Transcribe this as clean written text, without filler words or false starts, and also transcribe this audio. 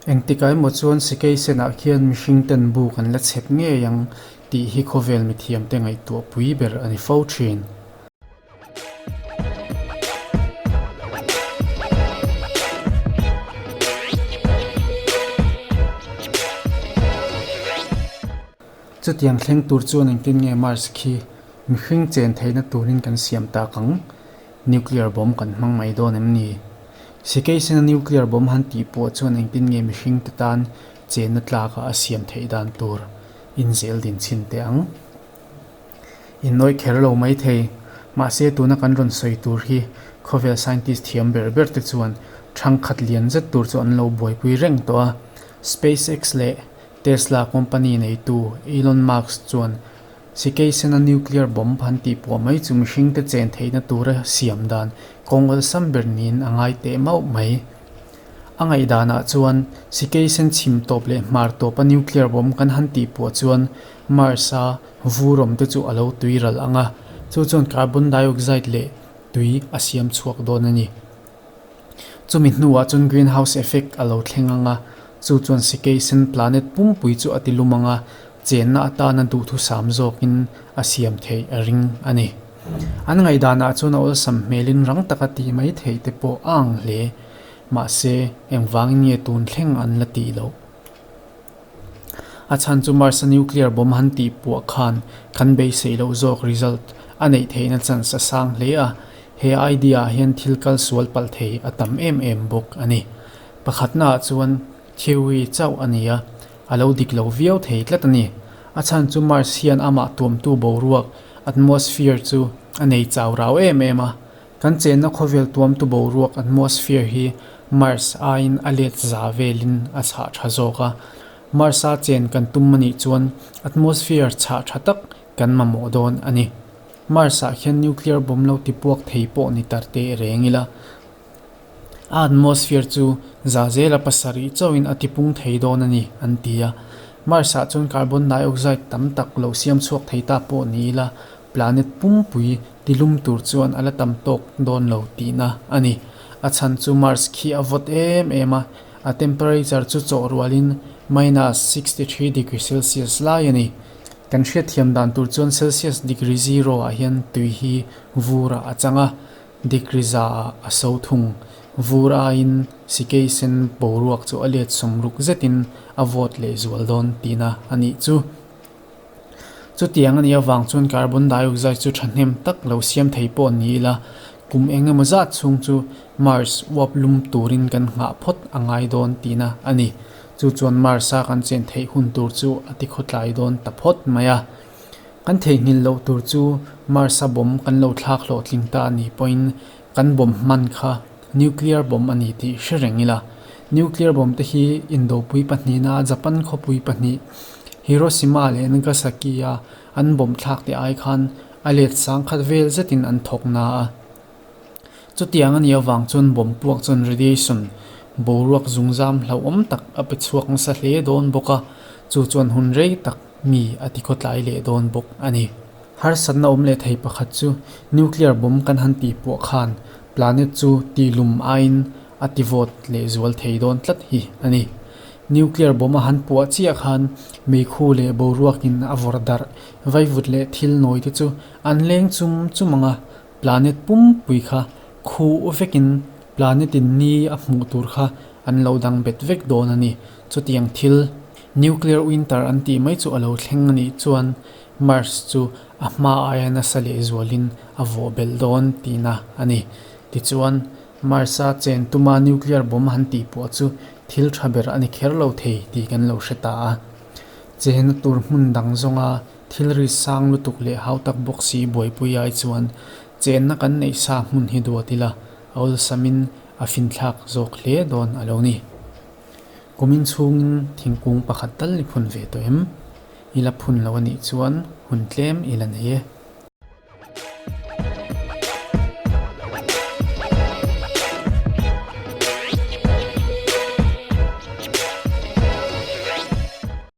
Engtikah emaw chuan sikei senah khian mihring ten bu kan la chhep ngei ang tih hi khawvel mithiamte ngaihtuah pui ber a ni fo thin. Chutiang thleng tur chuan engtin nge Mars khi mihring chen theihna turin kan siam tak ang? Nuclear bomb kan hmang mai dawn em ni? Sikeisena nuclear bomb han tih pawh chuan engtin nge mihringte tan chenna tlaka a siam theih dan tur inzel din chhin teh ang? Innawi kher lo mai thei. Mahse tuna kan rawn sawi tur hi khawvel scientist thiam ber ber te chuan thangkhat lian zet tur chu an lo buaipui reng tawh a. SpaceX leh Tesla company neitu Elon Musk chuan Sikeisena nuclear bomb han tih puah mai chu mihringte chen theihna tura siam dan kawng awlsam ber niin a ngai teh mauh mai. A ngaihdanah chuan Sikeisen chhim tawp leh hmar tawpa nuclear bomb kan han tih puah chuan Mars-a vur awm te chu a lo tui ral ang a, chu chuan carbon dioxide leh tui a siam chhuak dawn a ni. Chumi hnuah chuan greenhouse effect a lo thleng ang a, chu chuan Sikeisen planet pumpui chu a ti lum ang a, chenna atana duhthusam zawkin a siam theih a ring a ni. An ngaihdanah chuan a awlsam hmelin rang taka tih mai theih te pawh a ang hle. Mahse, engvangin nge tun thleng an la tih loh? A chhan chu Mars-a nuclear bomb han tih puah khan kan beisei loh zawk result a neih theihna chance a sang hle a, he idea ah hian thil kal sual palh thei a tam em em bawk a ni. Pakhatnaah chuan theory chauh a ni a, a lo dik lo viau thei tlat a ni. A chhan chu Mars hian amah tuamtu boruak, atmosphere, chu a nei chau rau em em a. Kan chenna khawvel tuamtu boruak, atmosphere, hi Mars aiin a let za velin a chhah tha zawk a. Mars-a chen kan tum a nih chuan atmosphere chhah tha tak kan mamawh dawn a ni. Mars-ah hian nuclear bomb lo tipuak thei pawh ni tar teh reng ila. A atmosphere chu za zela pasarih chauhin a tipung thei dawn a ni, an ti a. Mars-ah chuan carbon dioxide tam tak lo siam chhuak thei ta pawh ni ila, planet pumpui tilum tur chuan a la tam tawk dawn lo tihna a ni. A chhan chu Mars khi a vawt em em a, a temperature chu chawh rualin minus 63 degree Celsius lai a ni. Kan hriatthiam dan tur chuan Celsius degree zero ah hian tui hi vurah a chang a. Degree za ah a so thung. Vur aiin sikei sen boruak chu a let sawmruk zetin a vawt leh zual dawn tihna a nih chu. Chutiang a nih avang chuan carbon dioxide chu thahnem tak lo siam thei pawh ni ila, kum eng emaw zat chhung chu Mars uap lum turin kan nghah phawt a ngai dawn tihna a ni. Chu chuan Mars-a kan chen theih hun tur chu a tikhawtlai dawn ta phawt mai a. Kan theihnghilh loh tur chu Mars-a bomb kan lo thlak hlawhtling ta a nih pawhin kan bomb hman kha nuclear bomb a ni tih hre reng ila. Nuclear bomb te hi Indopui pahnihna Japan khawpui pahnih Hiroshima leh Nagasaki-a an bomb thlak te ai khan a let sang khat vel zetin an thawk na a. Chutiang a nih avang chuan bomb puak chuan radiation boruak zungzam hlauhawm tak a pe chhuak nasa hle dawn bawk a, chu chuan hun rei tak mi a ti khawtlai leh dawn bawk a ni. Harsatna awm leh thei pakhat chu nuclear bomb kan han tih puah khan planet chu tihlum aiin a ti vawt leh zual thei dawn tlat hi a ni. Nuclear bomb a han puah chiah khan meikhu leh boruakin a vawrh darh vaivut leh thil nawi te chu an leng chum chum ang a, Planet pumpui kha khuh vekin planet in ni a hmuh tur kha an lo dang bet vek dawn a ni. Chutiang thil nuclear winter an tih mai chu a lo thleng a nih chuan Mars chu a hma aia nasa leh zualin a vawh belh dawn tihna a ni. Tichuan, Mars-a chen tuma nuclear bomb han tih pawh chu thil tha ber a ni kher lo thei tih kan lo hre ta a. Chena tur hmun dang zawnga Thil ri sang lutuk leh hau tak bawk si buaipui ai chuan chenna kan neih sa hmun hi duat ila a awlsamin a finthlak zawk hle dawn a lo ni. Kumin chhungin thingkung pakhat tal i phun ve tawh em? I la phun lo a nih chuan hun tlem i la nei e.